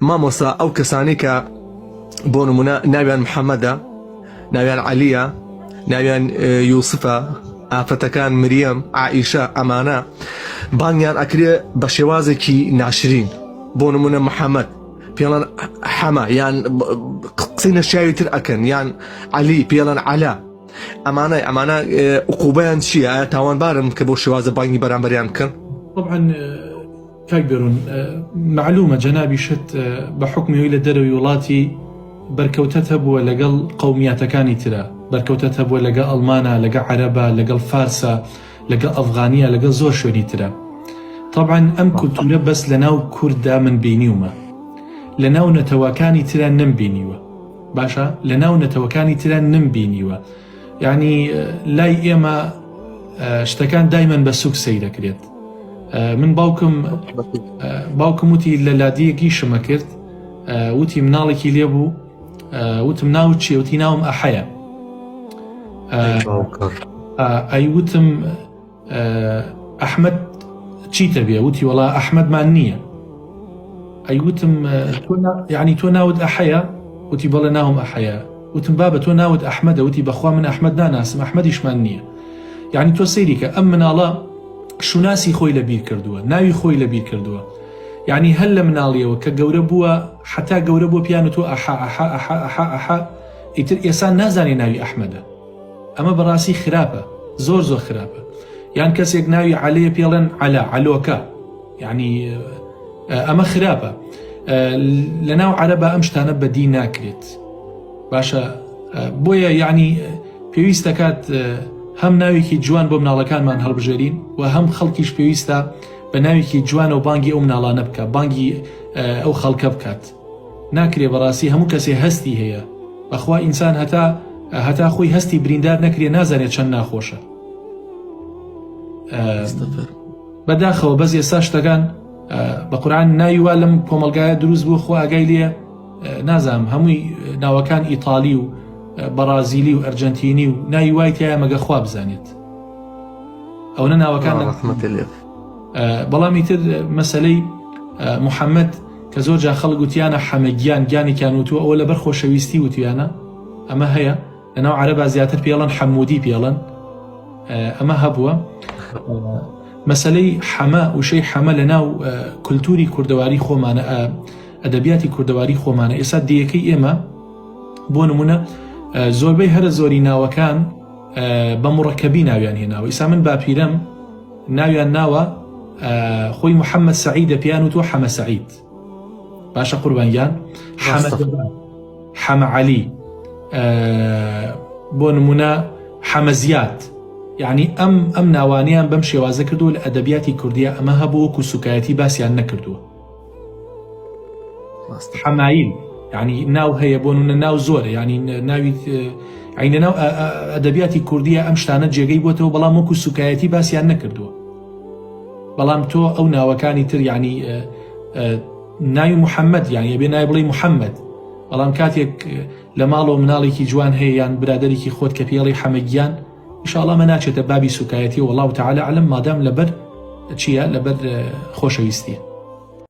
مامۆستا ئەو کەسانەی کە بۆ نمونە ناویان محەممەدە ناویان عەلیە ناویان یوسفە ئافرەتەکان مریەم عائیشە ئەمانە بانگیان ئەکرێ بە شێوازێکی ناشرین بۆ نمونە محەممەد پێڵەن حەمە یان قسەی نەشیاوی تر ئەکەن یان عەلی پێڵەن عەلا ئەمانە ئەمانە عقوبەیان چییە ئایا تاوانبارن کە بۆ شێوازە بانگی بەرامبەریان بکەن؟ طبعا کاک بێرون مەعلومە جەنابیشت بە حوکمی ئەوەی لە دەرەوەی وڵاتی بەرکەوتەت هەبووە لەگەڵ قەومیاتەکانی ترا بەرکەوتەت هەبووە لەگە ئەڵمانا لەگە عەرەبا لەگەڵ فارسا لەگەڵ ئەفغانیا لەگەڵ زۆر شوێنی ترا تەبعەن ئەم کولتورە بەس لەناو کورددا من بینیومە لەناو نەتەوەکانی ترا نەمبینیوە باشە لەناو نەتەوەکانی ترا نەمبینیوە یعنی لای ئێمە شتەکان دایمەن بە سوک سەیرەکرێت من باوکم باوکم وتی لە لادیەک ئیشمە کرد وتی مناڵێکی لێ بوو وتم ناو چیە وتی ناوم ئەحەیە ئەی وتم ئەحمد چیتە بێ وتی وڵا ئەحمدمان نییە ئەی وتم یعنی تۆ ناوت ئەحەیە وتی بەڵێ ناوم ئەحەیە وتم بابە تۆ ناوت ئەحمەدە وتی بەخوا من ئەحمەد ناناسم ئەحمەدیشمان نییە یعنی تۆ سەیری کە ئەم مناڵە شوناسی خۆی لە بیر کردووە ناوی خۆی لە بیر کردووە یعنی هەر لە مناڵیەوە کە گەورە بووە حتا گەورە بۆ پیان و تۆ ئەحا ئەحا ئەحا ئەحا ئەحا ئیتر ئێسان نازانێ ناوی ئەحمەدە ئەمە بەڕاستی خراپە زۆر زۆر خراپە یان کەسێک ناوی عەلەیە پێڵێن عەلا عەلۆکە یعنی ئەمە خراپە لەناو عەرەبا ئەم شتانە بەدی ناکرێت باشە بۆیە یعنی پێویست دەکات هەم ناوێکی جوان بۆ مناڵەکانمان هەڵبژێرین و هەم خەڵکیش پێویستە بە ناوێکی جوانەوە بانگی ئەو مناڵانە بکە بانگی ئەو خەڵکە بکات ناکرێ بەڕاستی هەموو کەسێ هەستی هەیە بەخوا ئینسان هەتا هەتا خۆی هەستی بریندار نەکرێ نازانێت چەند ناخۆشە بەداخەوە بەس ئێستا شتەکان بە قورآن ناوی وا لەم کۆمەلگایە دروست بوو خۆ ئاگای لێ نازانم هەمووی ناوەکان ئیتالی و بەڕازیلی و ئەرجنتینی و ناوی وای تایە مەگە خوا بزانێت ئەوە ناوەکان بەڵام ئیتر مەسلەی محەممەد کە زۆر جا خەڵک وتیانە حەمە گیان گیانێکیان وتووە ئەوە لەبەر خۆشەویستی وتویانە ئەمە هەیە لەناو عەرەبا زیاتر پێڵەن حەمودی پێڵەن ئەمە هەبووە مەسلەی حەمە وشەی حەمە لە ناو کولتوری کوردەواری خۆمانە ئەدەبیاتی کوردەواری خۆمانە ئێستا دێیەکەی ئێمە بۆ نمونە زۆربەی هەرە زۆری ناوەکان بە مڕەکەبی ناویان هێناوە ئیسا من باپیرەم ناویان ناوە خۆی محەممەد سەعیدە پیان و تۆ حەمە سەعید باشە قوربان گیان حەمە عەلی بۆ نمونە حەمە زیاد یعنی ئەم ئەم ناوانیان بەم شێوازە کردو لە ئەدەبیاتی کوردیا ئەمە هەبوو وەکو سوکایەتی باسییان نەکردووە حەمایل یعنی ناو هەیە بۆ نونە ناو زۆرە یعنی ناوی عینە ناو ئەدەبیاتی کوردیە ئەم شتانە جێگەی بۆتەوە بەڵام وەکو سوکایەتی باسییان نەکردووە بەڵام تۆ ئەو ناوەکانی تر یعنی ناوی محەممەد یان یەبێ ناوی بڵێ محەممەد بەڵام کاتێک لە ماڵەوە مناڵێکی جوان هەیە یان برادێکی خۆت کە پێڵی حەمەگیان ئیشاڵا مە ناچێتە بابی سوکایەتی وەڵاو تعالی عەلم مادام لەبەر چییە لەبەر خۆشەویستیە.